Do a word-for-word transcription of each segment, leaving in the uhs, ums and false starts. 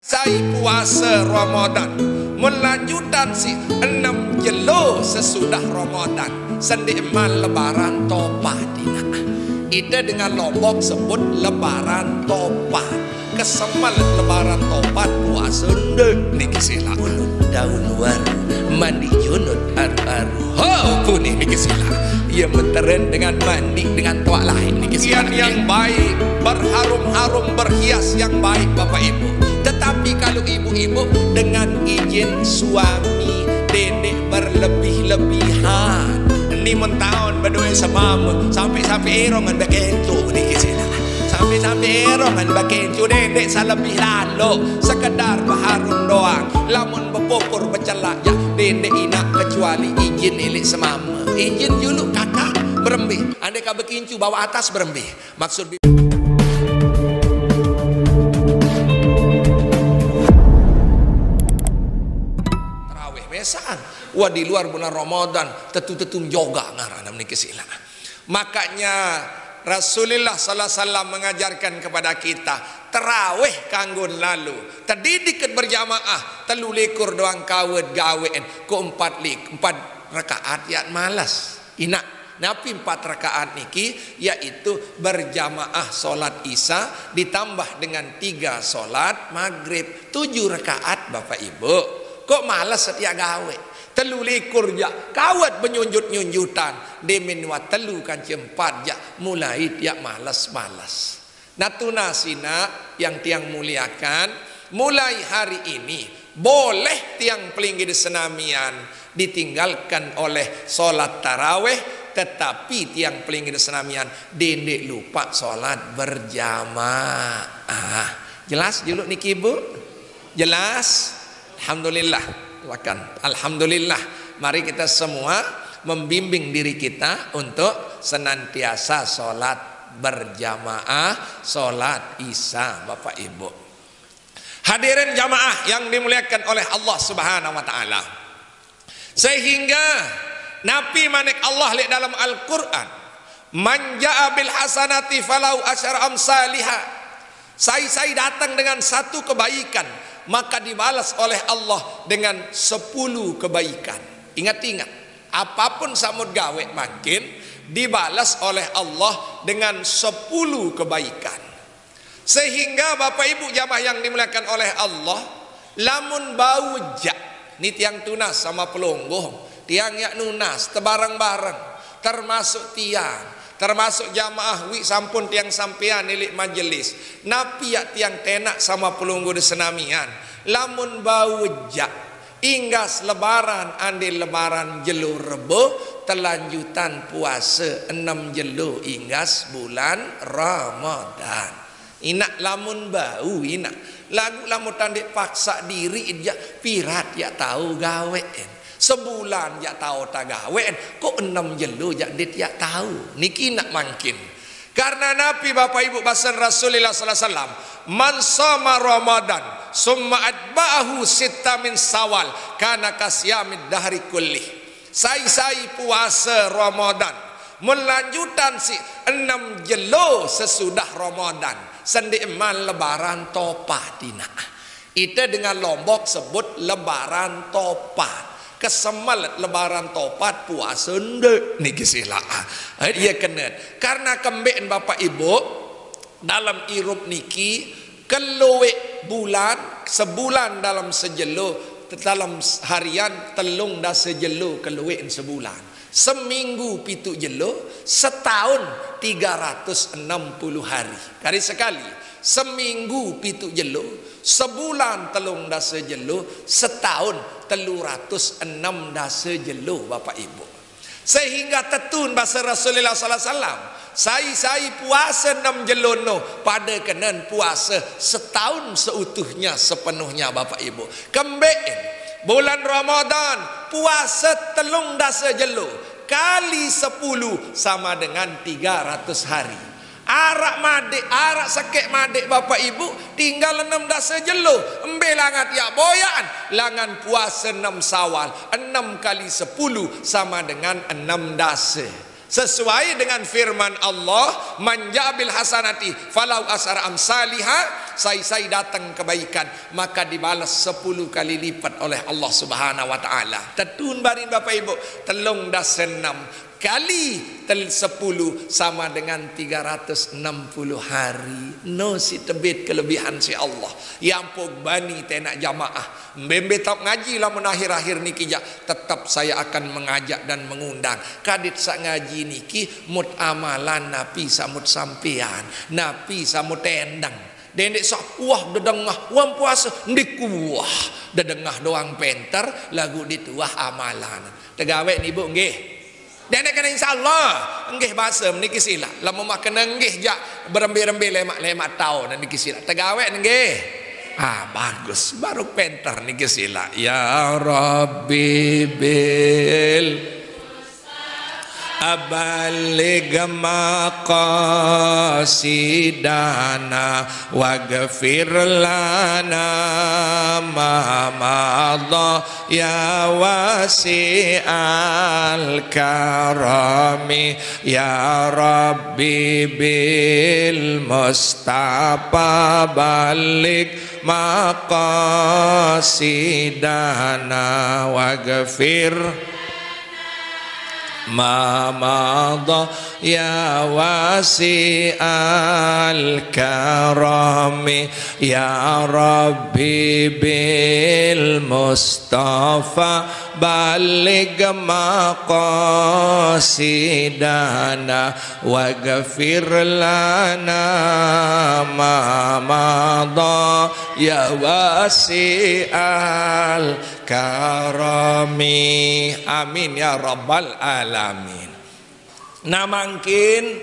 Sai puasa Ramadan, melanjutan si enam jelo sesudah Ramadan, sendik eman lebaran topat ina. Ite dengan Lombok sebut lebaran topat. Kesemal lebaran topat puasa ndek niki sila. Daun waru mandi junut aru-aru. Ho, puni niki sila. Ia meteren dengan mandi dengan tuak lain niki sila. Yang baik, berharum-harum, berhias yang baik, Bapak Ibu. Tetapi kalau ibu-ibu dengan izin suami, dedek berlebih-lebihan. Ni mentaun berdua semama, sampai-sampai erong ngan bekencu niki sila. Sampai-sampai erong ngan bekencu, dedek salebih lalu, sekedar berharum doang. Lamun bepupur becelak ya, dedek inak kecuali izin ilik semama. Izin juluk kakak berembe. Andai ka bekincu bawah atas berembe. Maksud bi- Terawih mesaan. Wah, di luar bulan Ramadan, tetu-tetu joga ngaran niki sila. Makanya Rasulullah sallallahu alaihi wasallam mengajarkan kepada kita, terawih kanggo lalu, tedidik berjamaah, telu likur doang kawet gawen, ko empat lik-, empat rakaat ya males. Ina, napi empat rakaat niki? Yaitu berjamaah solat Isya ditambah dengan tiga solat Maghrib. Tujuh rakaat, Bapak Ibu. Kok males setiap gawe? Telu likur ja, kawat benyunjut-nyunjutan. Demin wa telu kanci empat ja, mulai tiap males-males. Natuna sina yang tiang muliakan, mulai hari ini boleh tiang pelinggih di senamian ditinggalkan oleh solat taraweh, tetapi tiang pelinggih di senamian dendek lupa solat berjamaah. Jelas juluk niki, Bu? Jelas? Alhamdulillah. Silakan. Alhamdulillah. Mari kita semua membimbing diri kita untuk senantiasa solat berjamaah, solat Isya, Bapak Ibu. Hadirin jamaah yang dimuliakan oleh Allah Subhanahu wa Ta'ala. Sehingga napi manik Allah lek dalam Al-Quran, "Man ja'a bil hasanati falau asyara amsaliha." Sai-sai datang dengan satu kebaikan, maka dibalas oleh Allah dengan sepuluh kebaikan. Ingat-ingat, apapun samut gawe makin dibalas oleh Allah dengan sepuluh kebaikan. Sehingga Bapak Ibu jamaah yang dimuliakan oleh Allah, lamun bau jak, ni tiang tunas sama pelungguh, tiang yak nunas, tebareng-bareng, termasuk tiang, termasuk jamaah wi sampun tiang sampean ilik majelis, napi yak tiang tenak sama pelungguh di senamian, lamun bau jak, inggas lebaran, andil lebaran jelo Rebo, telanjutan puase enam jelo inggas bulan Ramadan. Inak lamun bau, inak. Lagu lamun tandik paksa diri ja, pirat yak tau gawe. Sebulan yak tau tagawe, kok enam jelo jak dit yak tau. Niki nak mangkin. Karena napi Bapak Ibu basen Rasulullah sallallahu alaihi wasallam, "Man sama Ramadan, summa atba'ahu sitta min Sawal, kana kasiyamid dahri kullih." Sai-sai puasa Ramadan, melanjutan si enam jelo sesudah Ramadan, sendik eman lebaran topat ina. Ite dengan Lombok sebut lebaran topat. Kesemal lebaran topat puasa ndek niki sila. Eh, iya kena. Karena kemben Bapak Ibu, dalam irup niki, keluik bulan, sebulan dalam sejelo, dalam harian telung dasa jelo keluik sebulan. Seminggu pitu jelo, setahun tiga ratus enam puluh hari. Kali sekali, seminggu pitu jelo, sebulan telung dasa jelo, setahun telu ratus enam dasa jelo, Bapak Ibu. Sehingga tetun basa Rasulullah sallallahu alaihi wasallam, sai-sai puasa enam jelo no, pada kenen puasa setahun seutuhnya, sepenuhnya, Bapak Ibu. Kemben, bulan Ramadan, puasa telung dasa jelo, kali sepuluh sama dengan tiga ratus hari. Arak madik, arak sekek madik, Bapak Ibu, tinggal enam dasa jelo. Embe langat yak boyan, langan puasa enam Sawal, enam kali sepuluh sama dengan enam dasa. Sesuai dengan firman Allah, "Man ja'a bil hasanati falahu asyru amsaliha," sai-sai datang kebaikan, maka dibalas sepuluh kali lipat oleh Allah Subhanahu wa Ta'ala. Tetun barin Bapak Ibu, telung dasa enam kali tel-, sepuluh sama dengan tiga ratus enam puluh hari. No si tebit kelebihan si Allah. Ya ampun, bani tenak jamaah. Mbe-mbe tau ngaji lamun akhir-akhir niki jak, tetap saya akan mengajak dan mengundang. Kadit sak ngaji niki mut amalan napi samut sampean, napi samut endang. Dendik sak wah dedengah, wam puasa, ndik wah dedengah doang penter, lagu dituah amalan. Tegawek ni, Bu, nggih. Dendik kena insyaallah, nggih basa niki silak. Lamun mah kena nggih jak berembe-rembe lemak-lemak taun niki silak. Tegawek nggih. Ah, bagus, baru penter niki silak. Ya Rabbi bil abalig maqasidana waghfir lana ma madha ya wasi'al karami ya Rabbi bil Mustafa balig maqasidana waghfir ma madha ya wasi'al karami ya Rabbi bil Mustafa balig maqasidana waghfir lana ma madha ya wasi'al karami. Amin ya rabbal alamin. Nah, mangkin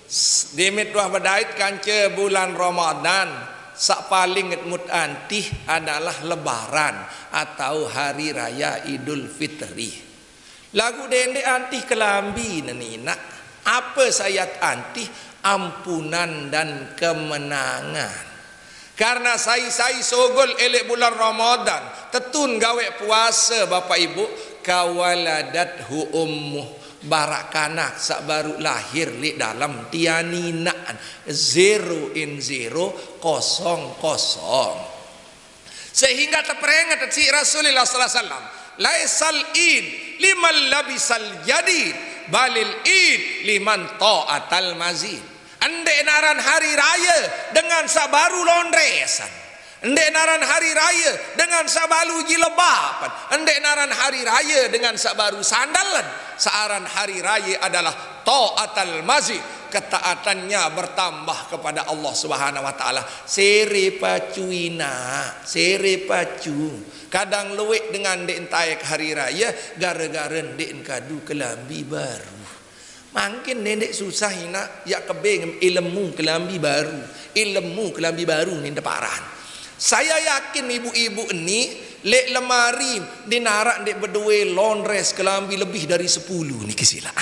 s-, demit wah bedait kanca bulan Ramadan, sak paling nget mut antih adalah Lebaran atau Hari Raya Idul Fitri. Lagu dendik antih kelambi neninak. Apa sayat antih? Ampunan dan kemenangan. Karena sai-sai sogol elek bulan Ramadan, tetun gawe puasa, Bapak Ibu, kawaladathu ummuh, barak kanak sak baru lahir li dalam tian inak, zero in zero, kosong kosong. Sehingga teperenget si Rasulullah sallallahu alaihi wasallam, "Laisal id liman labisal jadid, balil id liman ta'atal mazid." Ndek naran hari raya dengan sak baru londresan. Ndek naran hari raya dengan sak baru jilebaban. Ndek naran hari raya dengan sak baru sandalan. Saaran hari raya adalah ta'atal mazid, ketaatannya bertambah kepada Allah Subhanahu wa Ta'ala. Sere pacu inak, sere pacu. Kadang luwek dengan ndek entaik hari raya, gara-gara ndek engkadu kelambi baru. Mangkin dendik susah inak, ya kebeng ilmu kelambi baru, ilmu kelambi baru ni teparan. Saya yakin ibu-ibu ni lek lemari ni narak ndek bedoe londres kelambi lebih dari sepuluh niki silak.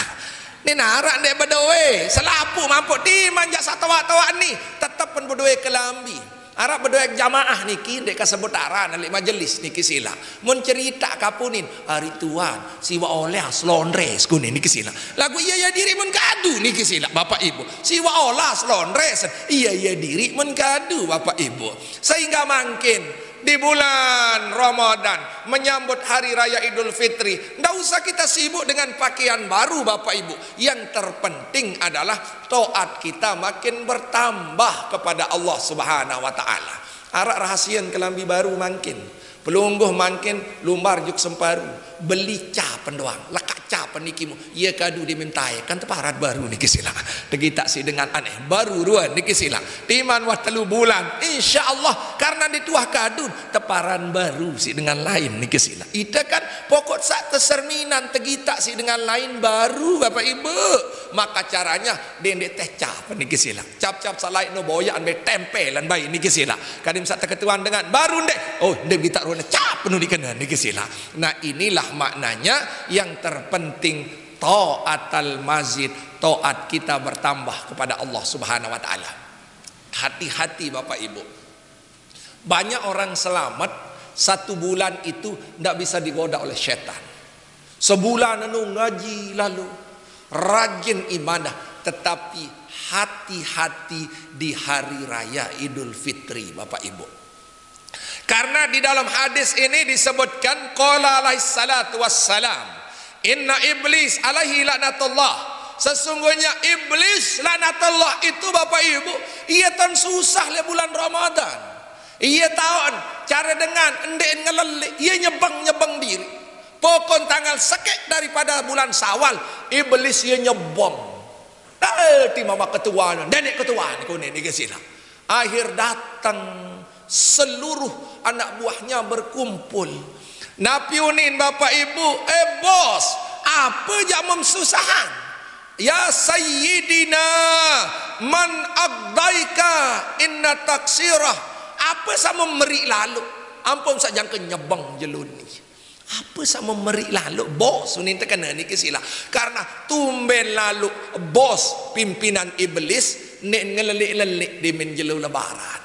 Ni narak ndek bedoe, selapuh mampuk timan jak satoak-toak ni, tetep pen bedoe kelambi. Arak bedoe jamaah niki ndek kasebut aran lek majelis niki silak. Mun cerita kapunin, ari tuan, siwa olah selondres kunin niki silak. Lagu iya ya diri mun kadu niki silak, Bapak Ibu. Siwa olah selondres, iya ya diri mun kadu, Bapak Ibu. Sehingga mangkin di bulan Ramadan menyambut hari raya Idul Fitri, ndak usah kita sibuk dengan pakaian baru, Bapak Ibu. Yang terpenting adalah taat kita makin bertambah kepada Allah Subhanahu wa Ta'ala. Arak rahasian kelambi baru mangkin. Pelungguh mangkin lumbar juk semparu. Beli capen doang. Lekak capen niki mu. Iya kadu dimintai. Kan teparat baru niki silak. Tegita si dengan aneh. Baru ruan niki silak. Timan wah telu bulan. Insya Allah. Karena dituah kadun. Teparan baru si dengan lain niki silak. Ita kan pokok sak teserminan tegita si dengan lain baru, Bapak Ibu. Maka caranya dendik teh cap niki silak. Cap-cap salai no boyak ambil tempelan baik niki silak. Kadim sak teketuan dengan baru ndek. Oh, ndek kita rona cap nu dikena niki silak. Nah, inilah maknanya yang terpenting ta'atal mazid, taat kita bertambah kepada Allah Subhanahu wa Ta'ala. Hati-hati Bapak Ibu. Banyak orang selamat satu bulan itu ndak bisa digoda oleh setan. Sebulan anu ngaji lalu, Rajin ibadah, tetapi hati-hati di hari raya Idul Fitri, Bapak Ibu. Karena di dalam hadis ini disebutkan, qala alaihi salatu wassalam, "Inna iblis alaihi laknatullah." Sesungguhnya iblis laknatullah itu, Bapak Ibu, ia tan susah le bulan Ramadan. Ia taon cara dengan ndeq ngelelik, ia nyebeng-nyebeng diri. Pokon tanggal sekek daripada bulan Syawal, iblis ia nyebeng. Dadi mama ketuane, neneq ketuane kone niki sila. Akhir dateng seluruh anak buahnya berkumpul. Napi unin, Bapak Ibu, "Eh, Bos, ape jaq mem susahan? Ya Sayyidina, man agdaika inna taksirah." Ape saq mem meriq laloq? Ampun saq jangke nyebeng jelo ni. Ape saq mem meriq laloq, Bos? Unin tekene niki sila. Karena tumben laloq bos pimpinan iblis neq ngelelik-lelik dimin jelo lebaran.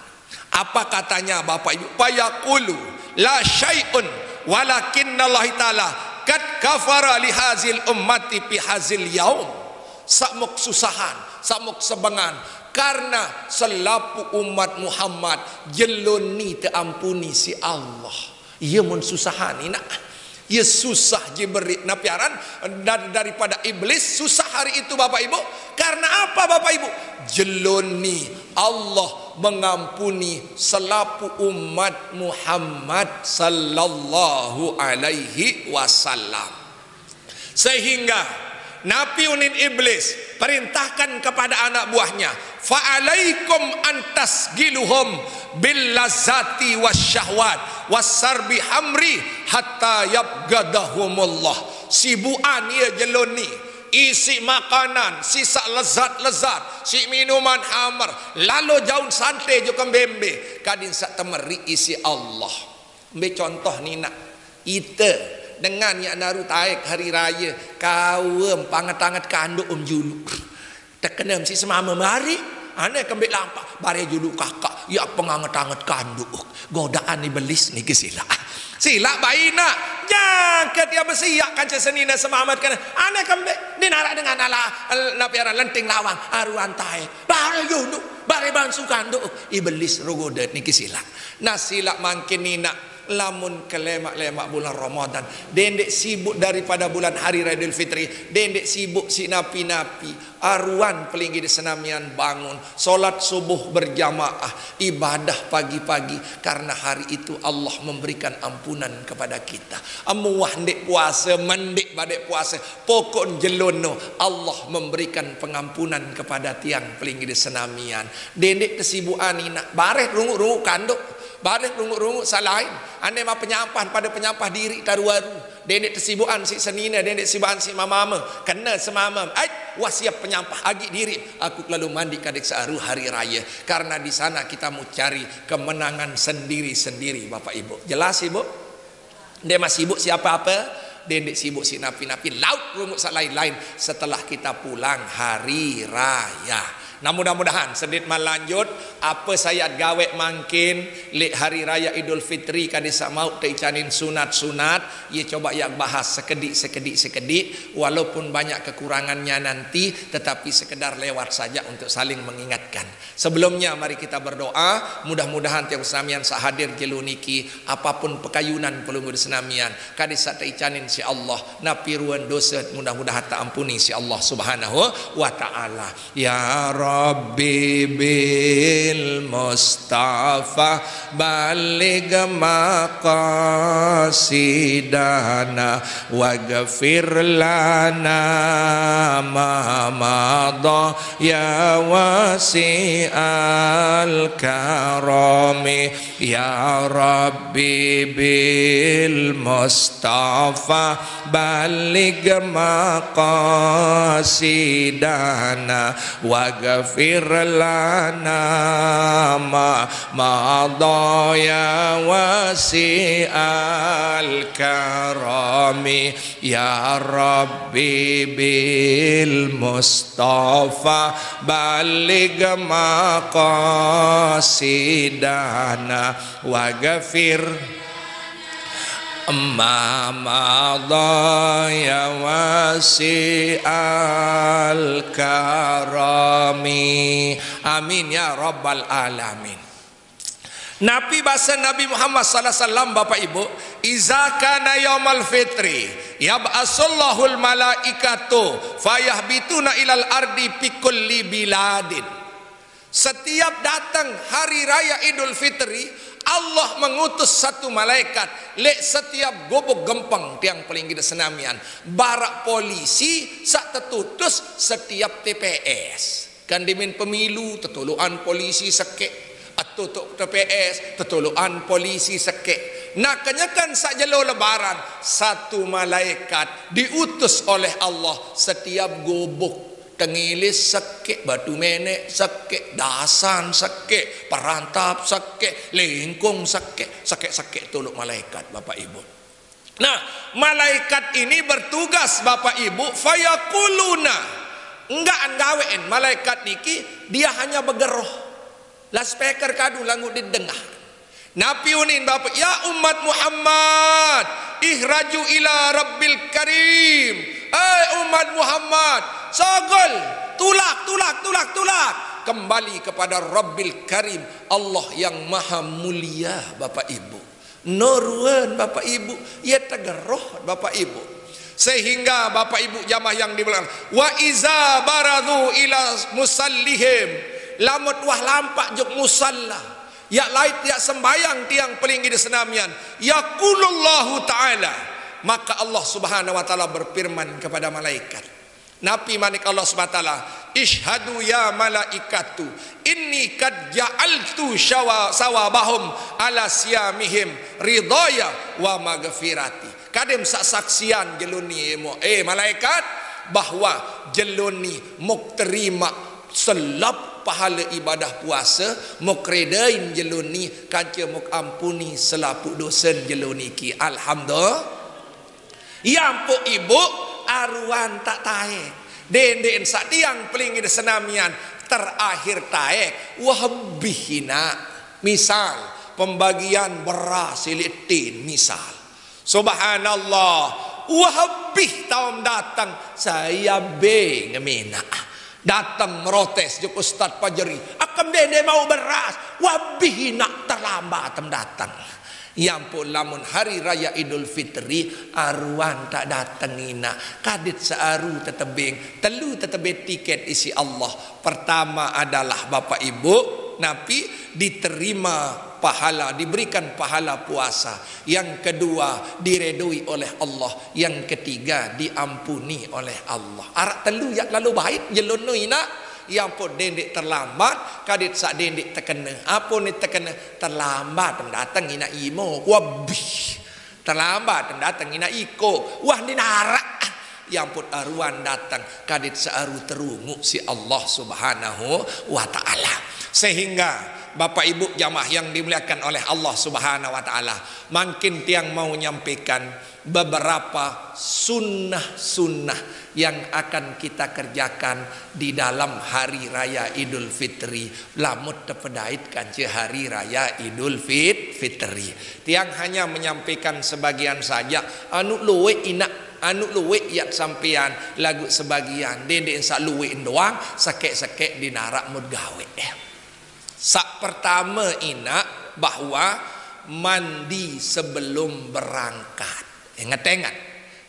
Apa katanya, Bapak Ibu? Fayaqulu, "La syai'un, walakinnallahi ta'ala qad kafara li hazil ummati fi hazil yaum." Saq mok susahan, saq mok sebengan, karena selapuq umat Muhammad jelo ni teampuni siq Allah. Ie mun susahan inaq. Ie susah je beriq. Napi aran? Dar-, daripada iblis susah hari itu, Bapak Ibu. Karena apa, Bapak Ibu? Jelo ni Allah mengampuni selapuq umat Muhammad sallallahu alaihi wasallam. Sehingga napi unin iblis perintahkan kepada anak buahnya, "Fa'alaikum antasgiluhum bil lazati wasyahwat wasarbi hamri hatta yabgadahumullah." Sibukan ie jelo ni, isiq makanan, siq saq lezat-lezat, siq minuman hamer, lalo jaun sante jok kembembe, kadin saq temeriq isiq Allah. Mbe contoh ni naq? Ite dengan yaq naru taek hari raye, kawem panget-anget kandoq em juluq. Tekenem siq semame mari, ane kembeq lampaq, bare juluq kakaq, yaq penganget-anget kandoq. Godaan iblis niki silaq. Silaq bainaq, jangke tiang besiaq kance senine semame kene, ane kembeq, din araq dengan ala, napi aran lenting lawang, aruan taek, bare juluq, bare bansu kandoq. Iblis rogodet niki silaq. Nah, silaq mangkin inaq, lamun kelemaq-lemaq bulan Ramadan, dendeq sibuk daripada bulan Hari Raya Idul Fitri, dendeq sibuk siq napi-napi, aruan pelinggih de senamian bangun, solat subuh berjamaah, ibadah pagi-pagi, karena hari itu Allah memberikan ampunan kepada kita. Emuah ndeq puase, mendeq badeq puase, pokok jelono Allah memberikan pengampunan kepada tiang pelinggih de senamian. Dendeq tesibukan inaq, bareh runguq-runguq kandoq, bareh runguq-runguq saq lain. Ane ma penyampah, pade penyampah diriq taru-aru. Dendeq tesibukan siq senine, dendeq sibukan siq mamame. Kene semame, ait, wah siap penyampah agiq diriq. Aku kelalu mandiq kadeq saq aru hari raye. Karena di sana kita mau cari kemenangan sendiri-sendiri, Bapak Ibu. Jelas, Ibu? Ndeq ma sibuk siq ape-ape, dendeq sibuk siq napi-napi, laut runguq saq lain-lain setelah kita pulang hari raya. Nah, mudah-mudahan sedit malanjut, ape saq yaq gaweq mangkin leq hari raya Idul Fitri kadi saq mauq teicanin sunat-sunat, ye coba yaq bahas sekediq, sekediq, sekediq, walaupun banyak kekurangannya nanti, tetapi sekedar lewat saja untuk saling mengingatkan. Sebelumnya, mari kita berdoa. Mudah-mudahan tiang senamian saq hadir jelo niki, apapun pekayunan pelungguh senamian, kadi saq teicanin siq Allah, napi ruen dose, mudah-mudahan teampuni siq Allah Subhanahu wa Ta'ala. Ya Rabbi bil Mustafa balligh maqasidana waghfir lana ma madha ya wasi'al karami. Ya Rabbi bil Mustafa balligh maqasidana waghfir lana ma madha ya wasi'al karami. Ya Rabbi bil Mustafa balligh maqasidana waghfir Amma madha ya wasi'al karami. Amin ya rabbal alamin. Nabi bahasa Nabi Muhammad sallallahu alaihi wasallam, Bapak Ibu, "Iza kana yaumal fitri, yab'asullahul malaikatu fayahbituna ilal ardi fi kulli biladin." Setiap datang hari raya Idul Fitri, Allah mengutus satu malaikat lek setiap gubuk gempeng, tiang paling gede senamian, barak polisi sak tetutus setiap T P S. Kan dimin pemilu, tetolokan polisi sekek. Atutuk T P S, tetolokan polisi sekek. Nah, kenyekan sak jelo lebaran, satu malaikat diutus oleh Allah setiap gubuk. Tengilis sekek, Batu Menek sekek, Dasan sekek, Perantap sekek, Lengkong sekek, sekek-sekek tuluk malaikat, Bapak Ibu. Nah, malaikat ini bertugas, Bapak Ibu, fayakuluna. Enggak nggawein malaikat niki, dia hanya begeroh. Lah speaker kadu langgu didengah. Nabi unin, Bapak, "Ya umat Muhammad, ihraju ila Rabbil Karim." Eh umat Muhammad, sogol, tulak, tulak, tulak, tulak. Kembali kepada Rabbil Karim, Allah yang maha mulia, Bapak Ibu. Noruan, Bapak Ibu, ya tegeroh, Bapak Ibu. Sehingga Bapak Ibu jamaah yang dimuliakan, wa iza baradu ila musallihim, lamut wah lampak juk musalla, yak lait yak sembayang tiang pelinggih di senamian, yaqulullahu ta'ala, maka Allah Subhanahu wa Ta'ala berfirman kepada malaikat. Nabi manik Allah Subhanahu wa Ta'ala, "Ishhadu ya malaikatu, inni kad ja'altu syawa-, sawabahum ala siyamihim ridaya wa magfirati." Kadem sak saksian jeloni, eh, mo-, eh, malaikat, bahwa jeloni muk terima selap pahala ibadah puasa, muk redain jeloni, kanca muk ampuni selapuh dosen jeloni ki. Alhamdulillah. Yampuk ibu, aruan tak taek. Dendek sak tiang pelinggih senamian terakhir taek, wah bih ina. Misal, pembagian beras silik tin, misal. Subhanallah, wah bih taum datang, saya be ngemina. Datang merotes juk Ustaz Pajeri, akan dendek mau beras, wah bih ina terlambat tem datang. Yampuk lamun hari raya Idul Fitri, aruan tak dateng ina. Kadit searu tetebeng, telu tetebeng tiket isi Allah. Pertama adalah Bapak Ibu, napi diterima pahala, diberikan pahala puasa. Yang kedua, diredoi oleh Allah. Yang ketiga, diampuni oleh Allah. Arak telu yak lalu bait jelon nu ina. Yampuk dendek terlambat, kadit sak dendek tekena. Apa ni tekena? Terlambat datang ina imo. Wabih. Terlambat datang ina iko. Wah ni narak. Yampuk aruan datang, kadit searu terungu si Allah Subhanahu wa Ta'ala. Sehingga Bapak Ibu jamaah yang dimuliakan oleh Allah Subhanahu wa Ta'ala, makin tiang mau nyampaikan beberapa sunnah-sunnah yang akan kita kerjakan di dalam hari raya Idul Fitri. Lamut tepedait kanca hari raya Idul Fit-, Fitri. Tiang hanya menyampaikan sebagian saja. Anu luwek ina, anu luwek yak sampean, lagu sebagian. Dendek sak luwek doang, sekek-sekek dinarak mut gawe. Sak pertama ina bahwa mandi sebelum berangkat. Ingat-ingat,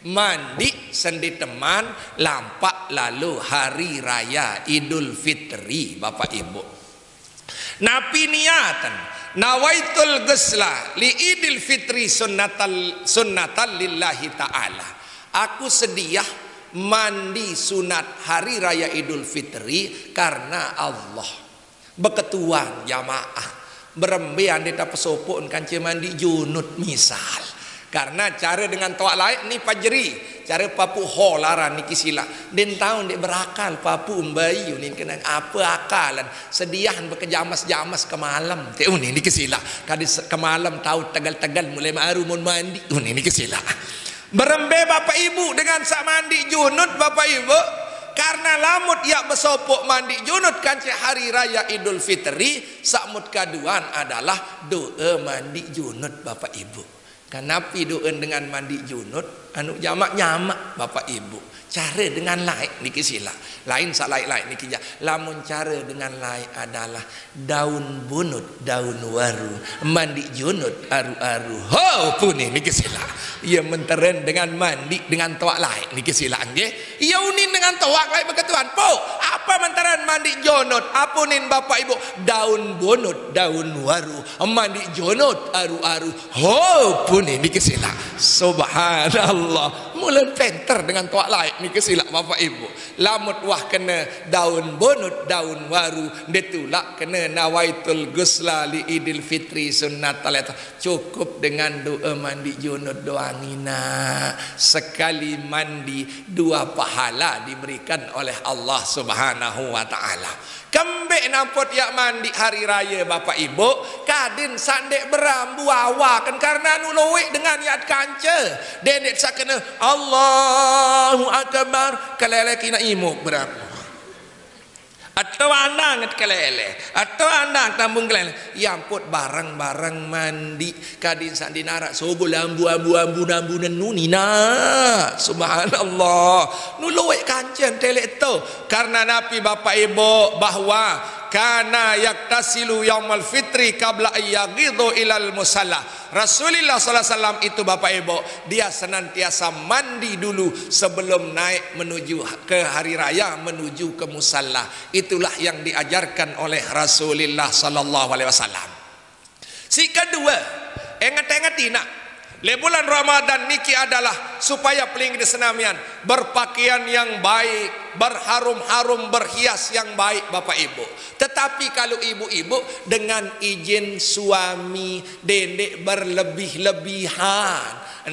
mandi sendi teman lampak lalu hari raya Idul Fitri, Bapak Ibu. Napi niatan, nawaitul ghusla li Idil Fitri sunnatal, sunnatan lillahi ta'ala. Aku sedia mandi sunat hari raya Idul Fitri karena Allah. Beketuan jamaah. Berembe ande tapesopok kanca mandi junut misal. Karena cara dengan toak lain ni Pajeri. Cara papu ho laran niki sila. Den taun dek berakal papu mbai unin kenang apa akalan. Sediahan bekejamas-jamas ke malam. Te unin niki sila. Kadi se-, ke malam tau tegal-tegal mulai maru mun mandi. Unin niki sila. Berembe Bapak Ibu dengan sak mandi junut Bapak Ibu. Karena lamut yak besopok mandi junut kanca hari raya Idul Fitri, sak mut kaduan adalah doa mandi junut Bapak Ibu. Kanapi doa dengan mandi junub? Anu jamak-jamak, Bapak Ibu. Cara dengan lain niki sila. Lain saq lain-lain niki ja. Lamun cara dengan lain adalah daun bunut, daun waru, mandi junub aru-aru. Ho, puni niki sila. Iya menteren dengan mandi dengan toaq lain niki sila nggih. Iya unin dengan toaq lain beketuan. Po, apa menteren mandi junub? Apunin Bapak Ibu, daun bunut, daun waru, mandi junub aru-aru. Ho, puni niki sila. Subhanallah. Mulen penter dengan toaq lain niki sila Bapak Ibu. Lamut wah kena daun bunut, daun waru, ditulak kena nawaitul ghusla li Idil Fitri sunnat talata. Cukup dengan doa mandi junub doang ina. Sekali mandi dua pahala diberikan oleh Allah Subhanahu wa Ta'ala. Kembeq nampot yaq mandi hari raye, Bapak Ibu, kadin saq ndeq berambu awaken karne anu loeq dengan yaq kance. Dendeq saq kene Allahu Akbar, kelelek inaq imuq berambu. Atau andang kelelek, atau andang tambung kelelek. Yampot bareng-bareng mandi. Kadin saq ndeq naraq sogo lambu, ambu, ambu, nambu nenun ina. Subhanallah. Nu loeq kancen teleq to. Karena napi Bapak Ibu bahwa kana yaktasilu yaumal fitri qabla ayyaghidhu ilal musalla. Rasulullah sallallahu alaihi wasallam itu Bapak Ibu, dia senantiasa mandi dulu sebelum naik menuju ke hari raya, menuju ke musalla. Itulah yang diajarkan oleh Rasulullah sallallahu alaihi wasallam. Siq kedue, enget-enget inaq, leq bulan Ramadan niki adalah supaya pelinggih senamian berpakaian yang baik, berharum-harum, berhias yang baik, Bapak Ibu. Tetapi kalau ibu-ibu dengan izin suami, dendeq berlebihan.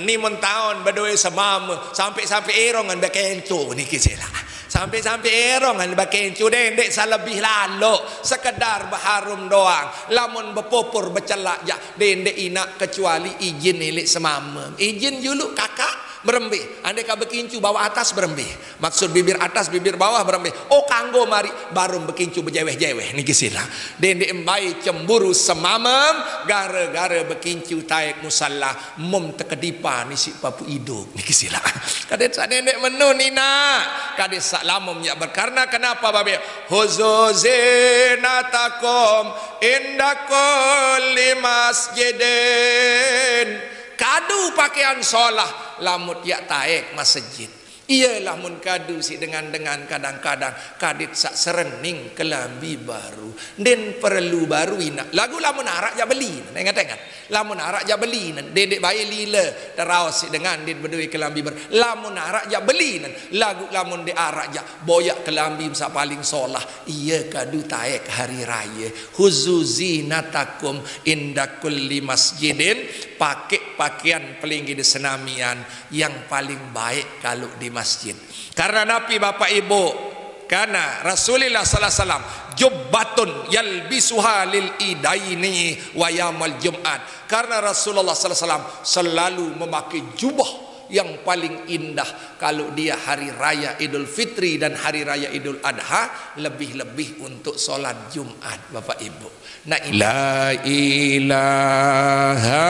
Ni mun taun bedoe semame, sampe-sampe erongan bekenco niki sila. Sampe-sampe erongan bekenco, dendeq salebih lalo, sekedar beharum doang. Lamun bepupur becelak jaq, dendeq inaq kecuali izin ileq semame. Izin juluq kakak, berembe. Andai ka bekincu bawaq atas berembe. Maksud bibir atas, bibir bawah berembe. Oh, kanggo mariq, baruq bekincu bejeweh-jeweh niki sila. Dendeq mbai cemburu semamem, gare-gare bekincu taek musalla, mum tekedipan isiq papuq idup niki sila. Kadin saq dendeq menun inaq, kadin saq lamem yaq berkarena kenapa, Babe? Huzu zinatakum inda kulli masjidin. Kadu pakaian solah lamut yaq taek masjid. Iye lamun kadu siq dengan-dengan kadang-kadang kadit saq serening kelambi baru. Ndeqn perlu baru inaq. Laguq lamun araq jaq beli, enget-enget. Lamun araq jaq beli, dendeq bae lile teraos siq dengan ndeqn bedoe kelambi baru. Lamun araq jaq beli, laguq lamun ndeq araq jaq boyaq kelambi saq paling solah. Iye kadu taek hari raye. Huzu zinatakum inda kulli masjidin, pakeq pakean pelinggih de senamian yang paling baik kalau di masjid. Karena napi, Bapak Ibu? Karena Rasulullah sallallahu alaihi wasallam jubbatun yalbisuha lil idaini wa yaumal jum'at. Karena Rasulullah sallallahu alaihi wasallam selalu memakai jubah yang paling indah kalau dia hari raya Idul Fitri dan hari raya Idul Adha, lebih-lebih untuk sholat Jumat, Bapak Ibu. Nah, ini. La ilaha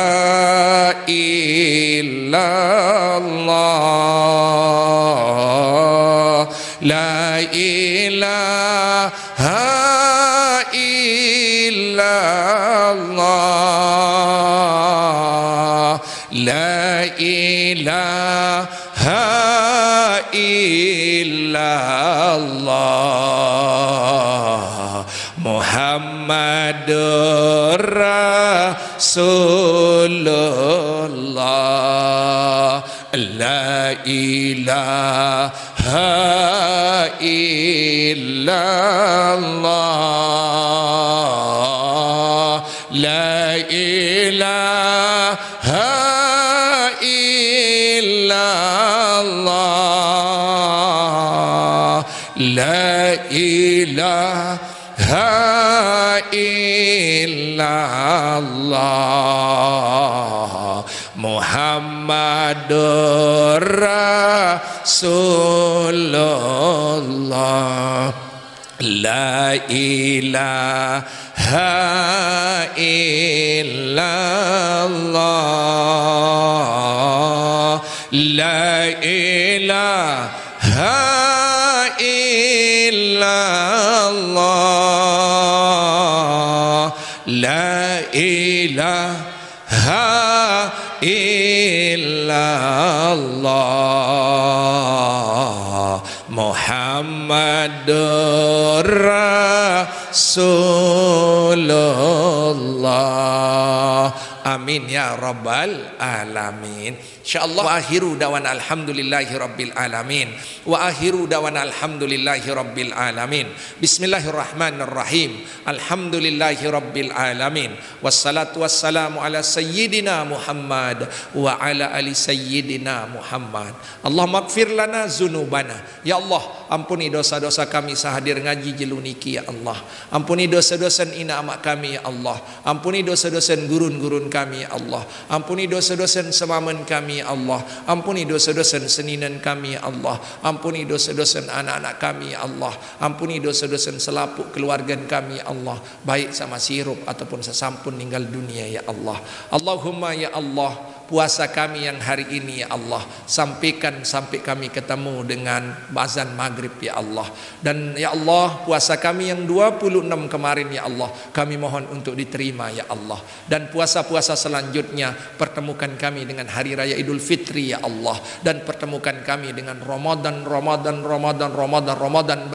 illallah. La ilaha illallah. La ilaha illallah. Muhammadur Rasulullah. La ilaha illallah. La ilaha illallah. La ilaha illallah. Muhammadur Rasulullah. La ilaha illallah. ilaha illallah, la ilaha illallah, Muhammadur Rasulullah. Amin ya rabbal alamin. Insyaallah. Wa akhiru dawana alhamdulillahi rabbil alamin. Wa akhiru dawana alhamdulillahi rabbil alamin. Bismillahirrahmanirrahim. Alhamdulillahi rabbil alamin. Wassalatu wassalamu ala sayyidina Muhammad wa ala ali sayyidina Muhammad. Allahumma ighfir lana dzunubana. Ya Allah, ampuni dosa-dosa kami sahadir ngaji jelo niki, ya Allah. Ampuni dosa-dosa ina amak kami, ya Allah. Ampuni dosa-dosa gurun-gurun kami, ya Allah. Ampuni dosa-dosa semamen kami, ya Allah. Ampuni dosa-dosa seninen kami, ya Allah. Ampuni dosa-dosa anak-anak kami, ya Allah. Ampuni dosa-dosa selapuk keluargan kami, ya Allah, baik sama sirup ataupun sesampun ninggal dunia, ya Allah. Allahumma, ya Allah, puasa kami yang hari ini, ya Allah, sampaikan sampai kami ketemu dengan azan maghrib, ya Allah. Dan ya Allah, puasa kami yang dua puluh enam kemarin, ya Allah, kami mohon untuk diterima, ya Allah. Dan puasa-puasa selanjutnya, pertemukan kami dengan hari raya Idul Fitri, ya Allah. Dan pertemukan kami dengan Ramadan, Ramadan, Ramadan, Ramadan, Ramadan